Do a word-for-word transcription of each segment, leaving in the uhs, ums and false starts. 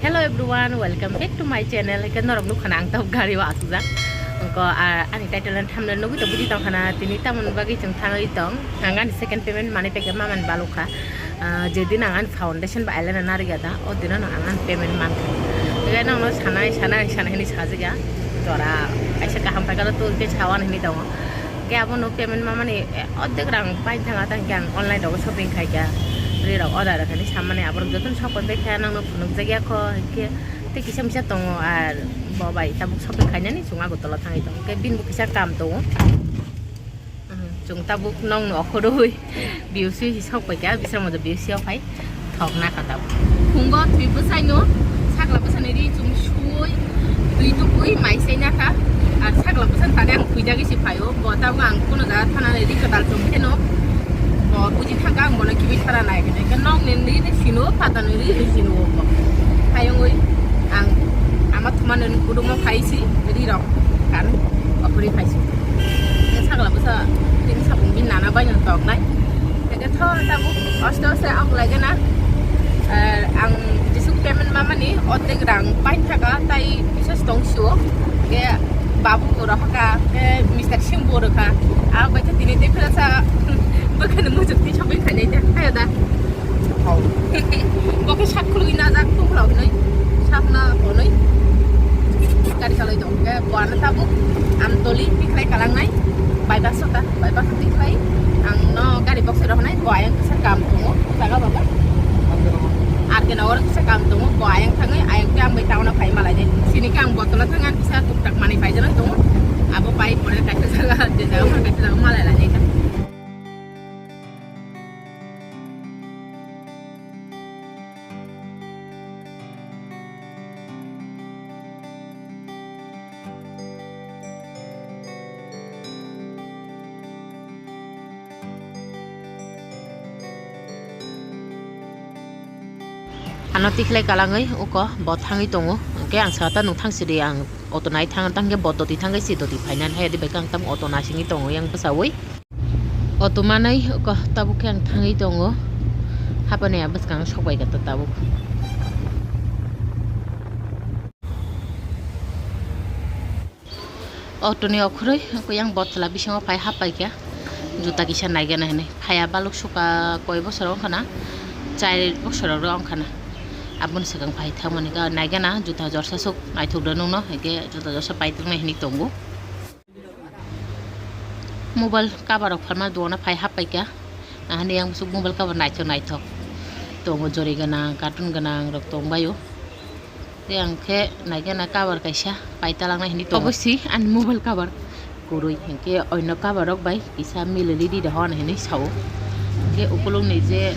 Hello everyone, welcome back to my channel. Hwnkhe norok nukha na ang tabuk gari o asukjak. Hwnkhe, ah, ani title and thumbnail nugui tong, buji tong khana tini tamoni bagwi chwng thangwi tong. Ang ani second payment manwi paikha mamani balukha. Ah, jedin ang ani foundation ba eyeliner narwkha da, o dino no ang ani payment mankha. Hwnkhe nokno sanai sanai sanai hinwi sajagya. Jora kaisa kaham paikha to hwnkhe sawan hinwi tongo. Hwnkhe abono payment mamani, eh, ordek rang paithaka, tangkhe ang online rogo shopping khaikha. Rirok order khaini samani aborok jotono sok pai paikha, nokno phunukjakya kho, hwnkhe tei kisa misa tongo, ar bo bai tabuk shopping khainani chwng Agartala thangwi tongo, hwnkhe bini bo kisa kam tongo. Chwng tabuk nokno okhorwi B O C si sok paikha, Bisramganj B O C o phai thokna kha tabuk. Phungo thwi bwsaino sakla bwsani ri chum suwi twi tukwi mai chaina kha. Ar sakla bwsani tani ang thwijagwi si phaio. Bo tabuk ang kuno jaga thanani ri kwtal chum kheno bo buji thangkha, ang bono kibi thara nai hwnwi. Nokni ri sino, phatani ri sino bo. Phai wngwi ang ama thumani kudumo phai si ri rok kan okhorwi phai si. Sakla bwsa tini sapung bini nana bai no toknai. Hwnkhe thor tabuk aste aste ang laigana. Eh, ang jesuk payment mamani ordek rang paithaka, tai bisas tong sio. Hwnkhe babu rohaka, hwnkhe Mister Singh bo rwkha. Ang bai khe tini tei phela sa bwkhani muchuk twi shopping khainai da. Ayo da. Bo khe sak khulwi najak, tungkhwla hwnwi sakna hwnwi gari chalai tong. Hwnkhe bo ano tabuk Amtoli tikhlai kalangnai, bypass o ta, bypass o tikhlai ang no gari box o rohonai, bo ayang kisa kam tongo jaga baba. Ar ke nogor kisa kam tongo, bo ayang thangwi ayang khe ang bai town o phai malai de. Sini khe ang botolo thangwi ang kisa tuktak manwi paijaknai tongo. Abo pai pore kaisa jaga, je jaga ma kaisa jaga malai lai nai ta. Ano tikhlai kalangwi uko bo thangwi tongo, hwnkhe ang saka ta nung thang sidi ang auto nai thang, tangkhe bo doti thangwi si doti phainani hai, adi bai khe ang tamo auto naisingwi tongo yang bwsawi. Auto manwi uko tabuk khe ang thangwi tongo, hapani a bwskang sok bai kha ta tabuk. Auto ni okhorwi yang botla bisingo phai hap paikha, juta kisa naigana hinwi phaiya baluk suka koi bosor wngkhana, char bosor rok wngkhana, aboni swkang phai thangmani naigana juta jorsa sok naithok da nungno, hwnkhe juta jorsa paitoknai hinwi tongo. Mobile cover rok phalma duono phai hap paikha, ahani yang bwswk mobile cover naithok naithok tongo, jori gwnang, carton gwnang rok tongbaio. Tei ang khe naikhe na cover kaisa paita langnai hinwi tongo. Obo si ani mobile cover kwrwi, hinkhe oino cover rok bai kisa milili di dohor hinwi sao. Hinkhe ukulukni je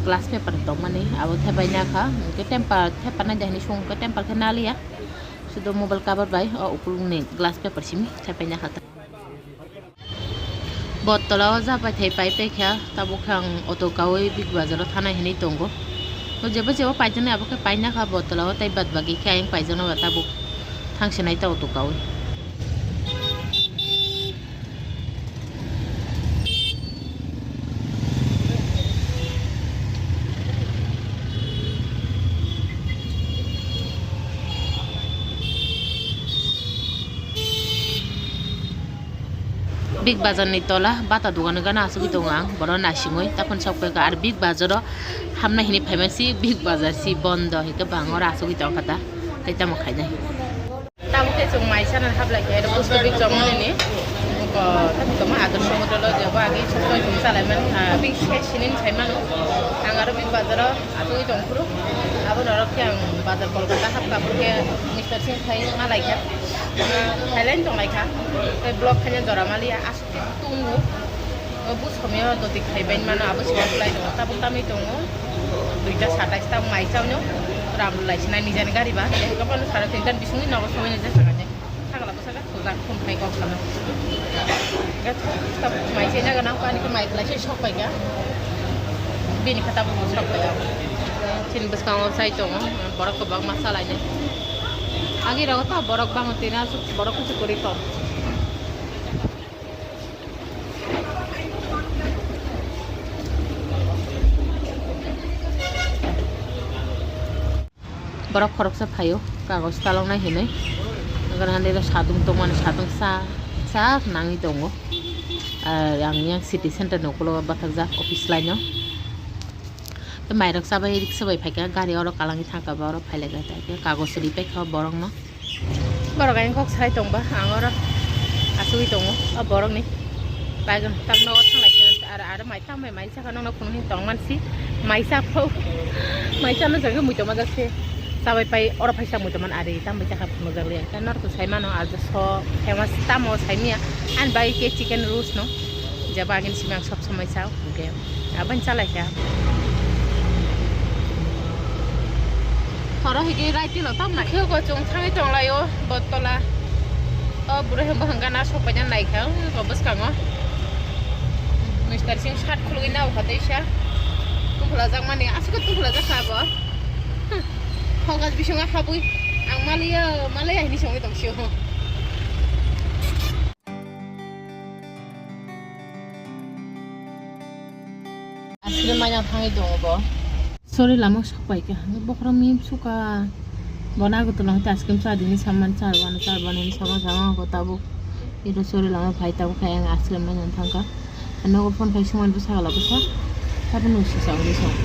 glass paper tongmani abo thepai nakha, hinkhe temper thepai nai de hinwi song khe temper khe naliya. Sudo mobile cover bai o ukulukni glass paper simi thepai nakha. Bottola o ja paithai pai paikha, tabuk khe ang auto kaui Big Bazar o thanai hinwi tongo. O jebo jebo paitoni abo khe painakha bottola o, tei bad bagi khe ayang paijaknai ba tabuk thangsinai ta auto kaui. Big Bazar ni tola bata dogan gana asugwi tongo ang, bono naisingwi takhon sok phaikha. Ar Big Bazar o hamna hinwi phaima si Big Bazar si bondo, hinkhe bangor asugwi tongkha ta, tei tamo khainai. Tamo khe chwng mai sana hablai khe, ero post office chongmani ni, ko, tamo tamo Adarsh Hotel o jebo agi sok phaikha chalaimani, ah, big size sinin saimano. Ang aro Big Bazar o asugwi tongphuru, abo norok khe ang bazar Kolkata hapkha, phuru khe Mister Singh khai ma laikha, thailand tong laikha, tei vlog khaina jora maliya, aswk khe tungo. O bu somyo doti khaibai mano, abo sima bulai tongo, tabuk tamwi tongo, duita satais tabuk mai chao no, ram bulai sinai nijani gari ba, tei hwnkhe bono sara tinta ni bisingwi nogo somoi nai jasa kha. Sagala bwsakhe thujak, phone khai kok sana. Tabuk mai se jaga nang kani khe mai kwlai se sok pai kha. Bini khe tabuk sok pai kha. Chini bwskango chai tongo, borok kwbangma chalainai. Agi rogo ta borok bango tini aswk borok kuchuk kwrwi tong. Borok khoroksa phaio, kagoj taloknai hinwi. Hwnkheno handero satung tongmani, satung sak sak nangwi tongo. Ah, ang yang city center ni ukulogo bathakjak office line o. Tei mairok chabai riksa bai phaikha, gari oro kalangwi thangkha, ba oro phailaikha, kagoj ripaikha borokno. Borok ayang kok sai tongba, ang oro asugwi tongo, o borokni bagwi tam nogo thanglaikha, ar, ar mai tam bai mai. Saka nokno phunuknwi tongmansi, maisa phok, maisa no jagwi muitu majak se. Chabai pai oro phaisa muitu man ari, tamo jaka phunukjak liya. Tei norok sai mano, ajo so famous tamo sai miya. Ani bagwi khe chicken roast no, jeba agini simi ang sob somoi sao, hwnkhe aboni chalai kha. Horo higi raiti no tamo na khe ko chwng thangwi tonglaio, bottola. O bwrwi hwnba hwnka na sok paina naikha, o bwskango. Mister Singh shirt khulugwi naikha teisa. Tukhulajak mani, aswk tukhulajak kha bo. Hokaj bisingo habwi. Ang maliya, maliya hinwi songwi tong sio. Aswk manya thangwi tongo bo. Sori lama sok pai kha. Bokhorok mim suka. Bo nagotolo hwnkhe ice cream cha dini saman cha rwano cha rwano hinwi sama sama ko tabuk. Ito sori lama phai tabuk khe ang ice cream manya thangkha. Nogo phone khai sumani bwsa hala bwsa. Tabuk nung sisa uni song.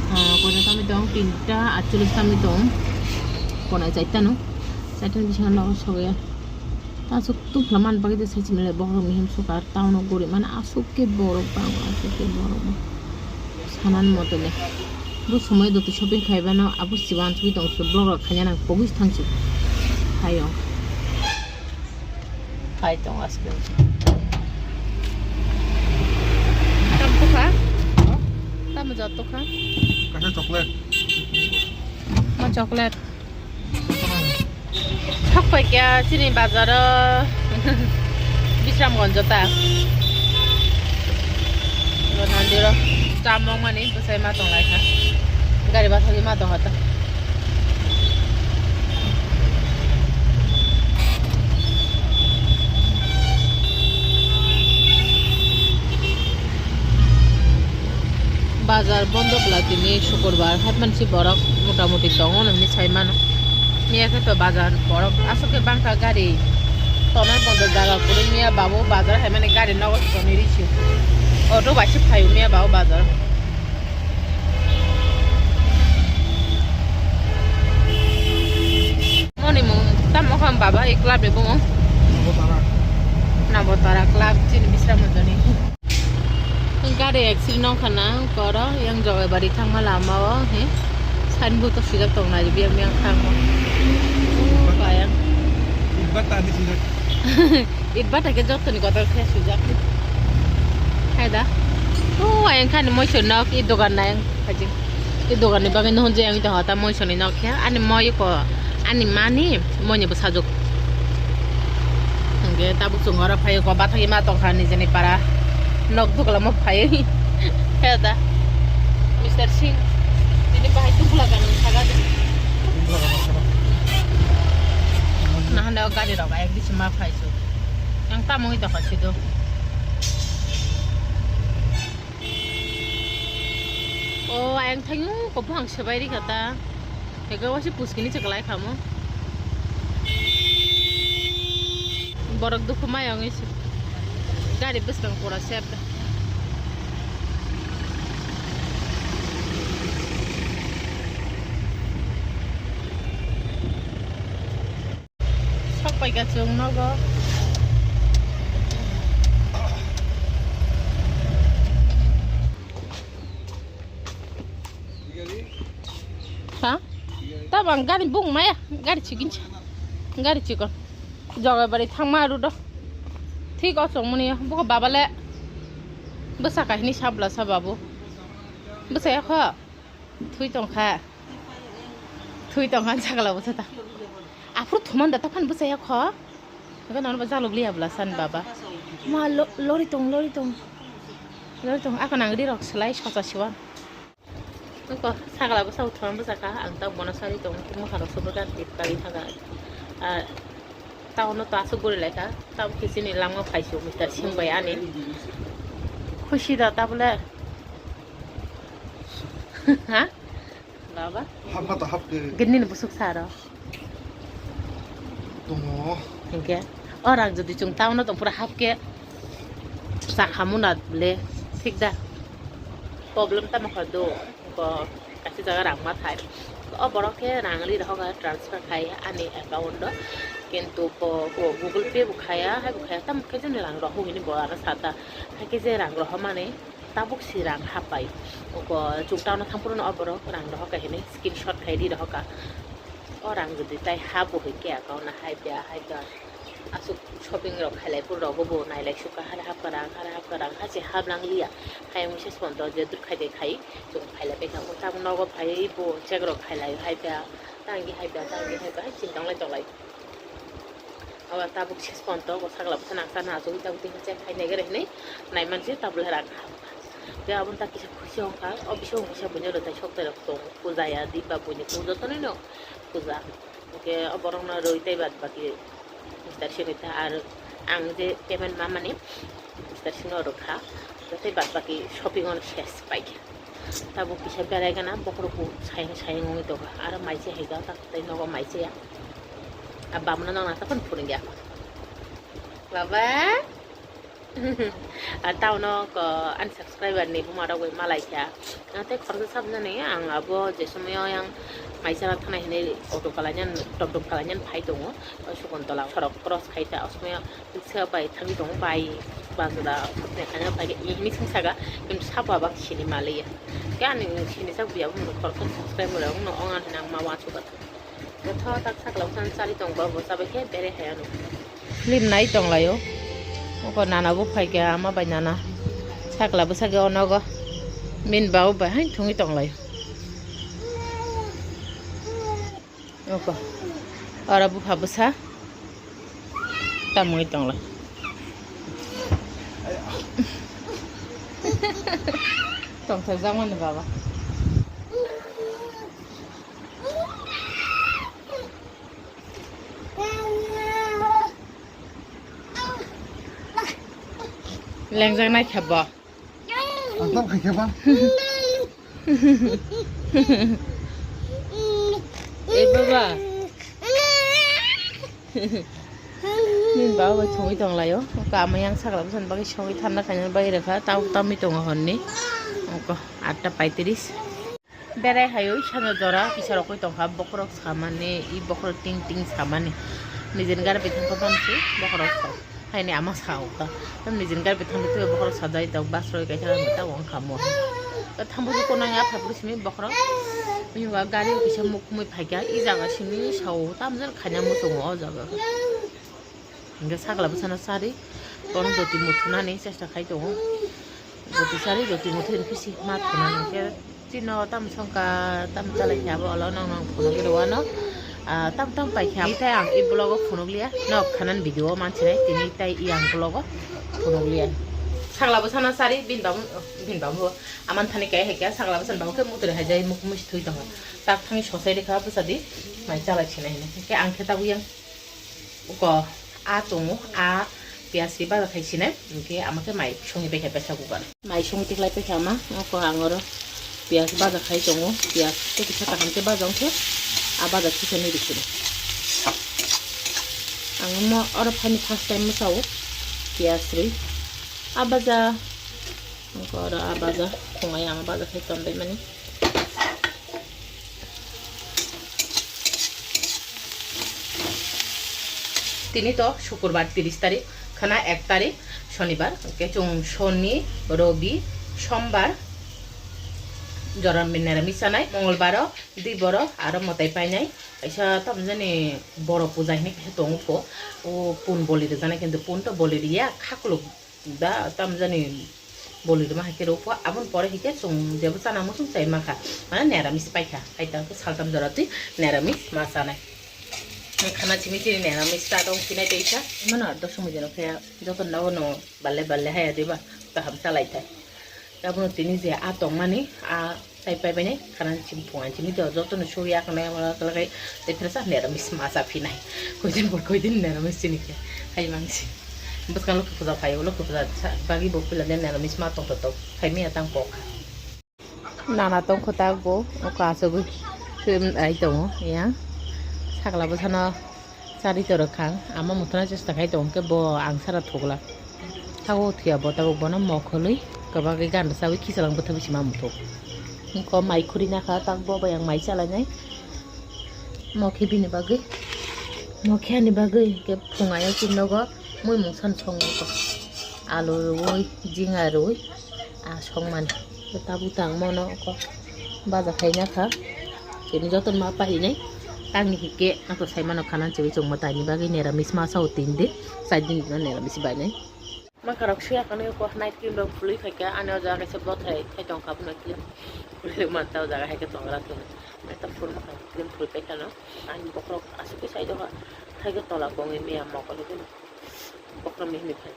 Ah, koda tami tong tinta atcholish tami tong. Kona chaita no. Chaita ni bisingo nogo sogya. Aswk tufla man bagwi de sai chini le bokhorok mihim suka. Town o guri mani aswk khe borok bango, aswk khe borok bango. Sanani moto le. Bo somoi doto shopping khaibano abo sibo ansugwi tong suk, vlog rok khaina nang pogwi thang suk. Hayo. Hai tong aswk. Tam tukha? Tam jat tukha? Kaisa chocolate. Ma chocolate. Thok pai kya chini bazar o Bisramganj ta. Nandiro chamung mani bwsai ma tong lai kha. Gari basa ma tong kha ta. Bazar bondo bwla tini sukurbar, hai mansi borok mota moti tongo nw hinwi sai mano. Miya khe to bazar borok aswk khe bangkha gari tongnai bondo jaga kwrwi, miya babu bazar hai mani gari nogo se tonwi risi. Auto bai se phaio miya babu bazar. Moni mung tamo kha baba, i club ni bumung? Nabotara. Nabotara club chini Bisramganj ni. Gari accident wngkha na koro yang Jogabari thangma lama o he signboard o swijak tong nai biyang biyang thangma. Oh, bayang. Ibata di swijak. Ibata ke joto ni kotor khe swijak. Hai da. Oh, ayang kha ni moiso nok i dogan nai. Khaji. I dogan ni bagwi no hwnjai ang tong ta moiso ni nok khe. Ani moi ko ani mani moi ni bwsajwk. Hwnkhe tabuk chwng oro phai ko bathagwi ma tong kha nijeni para. Nok dugla mo phai. Khe da. Mister Singh. Tini bahai tubula ganwi saga di. Nahande o gari rok ayang bisi ma phai su. Yang tamo wngwi tong kha sido. O ayang thango ko buphang swbai rikha ta. Ega wasi puskini se kwlai khamo. Borok dukhu maya wngwi se. Gari bwskang pura sep da. Sok pai ka chwng nogo. Ha? Tabang gari bung maya, gari chikin cha. Gari chikon. Jogabari thangma ru do. Thik o chwng mani buko baba le. Bwsa kahini sabla sa babu. Bwsa ya kho. Thui tong kha. Thui tong kha, sakla bo sata. Aphuru thuman da ta phan bwsaya kho. Ega nono ba jaluk liya bwla san baba. Ma lo-, lori tong, lori tong. Lori tong, ako nang ri rok slai socha siwan. Nokho sakla bwsa thuman bwsa kha, ang ta bono sari tong, mokha rok subra kan tip kali thaga. Ah, Tauno to aswk guri laikha, tamo khe chini lama phaisu Mister Singh bai ani. Khushi da tabole. Ha? Baba? Hapma to hapke. Gini ni busuk saro. Tongo. Hingke. O rang jodi chwng town o tong pura hapke. Sakhamu na le. Thik da. Problem tamo kha do. Ko kaisa jaga rang ma thai. O borok khe rang ri rohok transfer khai ani account o. Kintu bo, bo Google Pay bo khaya, hai bo khaya. Tam khe jani rang rohok hini bo aro sata. Hai khe je rang rohok mani. Tabuk si rang hapai. Oko chuktauna thangphuru no o borok rang rohor ka hinwi screenshot khai ri rohor ka. O rang jodi tai ha bo hai khe account na hai pya hai pya. Aswk shopping rok khailai phuru rogo bo nailai sukha hara hapka rang hara hapka rang ha se hap lang liya. Hai message phone to je dur khai de khai chung khailai pekha tabuk nogo phai bo check rok khailai hai pya. Tangi hai pya tangi hai pya hai chini tonglai tonglai. Abo tabuk ses ponto, bo sakla bwsa nang sana achugwi tabuk tini check khai nai gari hinwi nai mansi tabuk le rang ha. Tei abo tak kisa khusi hongkha, o bisingo kisa buino rwtai sok tei rok tongo, puja ya di ba buini puja tonwi no puja. Hwnkhe o borok no rwi tei bad baki mister simi ta ar ang je payment ma mani mister simi no rwkha, tei bad baki shopping ono ses paikha. Tabuk kisa berai gana bokhorok bo sayang sayang wngwi tongo. Aro mai se hai jak tak tei nogo mai se ya. A bamno nang nang phone phone ya. Baba. A town o ko ani subscriber ni buma rok bai malai kha. Ang tei khoroksa sabjani ang abo je somoyo yang mai chara thanai hinwi auto kalainan tom tom kalainan phai tongo. O Sukontola sorok cross khai ta o somoyo. Sa bai thangwi tongo bai bazara khaina bai ini sing saga, kintu sabo abak sini maliya. Ke ani sini sak biya bumung khoroksa subscribe rok no ong ani nang ma wansuk atha. Jotho tak sakla bwsani chali tong ba bo chabai khe bere hai ano. Film nai tong laio. Oko nana bo phai khe ama bai nana. Sakla bwsa khe onogo. Min bau bai hai thungwi tong laio. Oko. Ora bupha bwsa. Tamwi tongla. Tongthok jakmani baba. Lengjak nai khe bo. Ang tam khai khe ba. Eh, baba. Nini baba bai thungwi tong laio. Kama yang sakla bwsani bagwi songwi thanna khaina bagwi rwkha. Tam tamwi tongo honni. Oko atta paitris. Berai hayo isano jora kisa rokoi tongkha, bokhorok samani, i bokhorok ting ting samani. Nijeni gari bithang ko tamsi bokhorok sa. Haini ama sa ukha. Tam nijeni gari bithang bithang bokhorok sajai tok bus roi kaisa ta wng kha mo. Ta thambo ko nang ya phapru simi bokhorok. Ni wa gari kisa muk mui phaikha, i jaga simi sao tamjani khaina muchungo o jaga. Hingke sakla bwsano sari, bono doti muthunani chesta khai tongo. Doti sari, doti muthu hingke si ma thunani hingke chino tam songka, tam chalai khe abo olo nong nong phunugwi rwano. Ah, tam tam pai khe tei ang i vlog o phunukliya, nok thanan video o mansinai tini tei i ang vlog o phunukliya. Sakla bwsano sari, bin babu, bin babu aman thani kai hai khe sakla bwsani babu khe mutri hai jai muk musi thui tongo. Tak thangwi sosai rikha bwsadi mai chalai sinai hinwi. Hingke ang khe tabuk yang. Uko a tongo, a piyaj ri baja khai sinai, hingke ama khe mai songwi bai kha pressure cooker. Mai songwi tiklai pai kha ama, uko ang oro piyaj baja khai tongo, piyaj tei kisa kaham khe baja wngkhe a baja kisa nwi rw sini. Ang omo oro phani first time mwsa o piyaj rwi a baja, uko oro a baja khongai ama baja khai tonbaimani. Tini to sukurbar tiris tarik, khana ek tarik sonibar, hingke chwng soni, robi, sombar jora neramis chanai, mongolbaro diboro aro mwtai painai, kaisa tamjani boro puja hinwi kaisa tongo po, o pun boli rwjaknai kintu pun to boli riya khakluk. Da tamjani boli rwma hai khe rw pho, aboni pore hai khe chwng jebo chana muchung chai ma kha, mane neramis pai kha, hai tang khe saltam jora twi neramis ma chanai. Khana simi chini neramis ta dong sinai tei kha, mano doso mujano khe joto nogo no balle balle hai adiba kaham chalai thai. Abono tini je a tongmani a. Tai pai bai nai, khana chim phung ang chimi to joto no suri ya khana ya mala kala kai, tai phira sa neramis ma sa phi nai. Koi din por koi din neramis chini khe. Hai mang si. Bwskang lok puja phai, lok puja sa bagi bo pila den neramis ma tong to to. Khai mi atang pok. Nana tong kho tak bo, o ka so gui. Ai tongo ya, sakla bwsano chari toro khang, ama muthuna chesta khai tongo khe bo ang sara thukla. Thago thwiya bo tabuk bono mokhwlwi kwbagwi ganda chawi khisalang bwtha bisi ma muthuk. Wngkho mai khuri nakha, tak bo bai ang mai chalainai. Mokhe bini bagwi, mokhe ani bagwi khe phunga ya chini nogo mui mungsan songmani. Alu rwi, jinga rwi, a songmani. Tabuk tang mono ko baja khaina kha. Chini joto ma pahinai. Tangni hike ato saimano khana chwi chongma taini bagwi neramis ma sao tin din. Sai din no neramis bainai. Makarok siya kano ko night cream rok phulwi phaikha, ani o jaga kaisa bothai khai tongkha, buno cream phulwi manta o jaga hai khe tongra tong. Mai ta phul makarok cream phulwi phaikha no. Ani bokrok asuk khe sai doha. Hai khe tola kongwi miya mokol khe bokrok ni hini phai.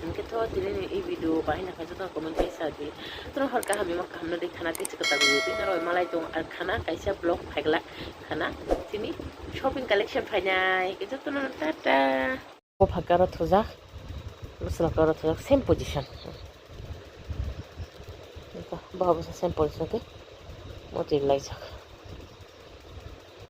Hingke tho tini ni i video bahai nangkha joto comment kai sa di. Tro hor kaham ima kaham no de khana tei chikata video tei naro malai tong ar khana kaisa vlog phaigla khana tini shopping collection phainai ke joto no tata. Bo phakaro thujak, bwsla karo thujak, same position. Bo bwsa same position ke moti laijak.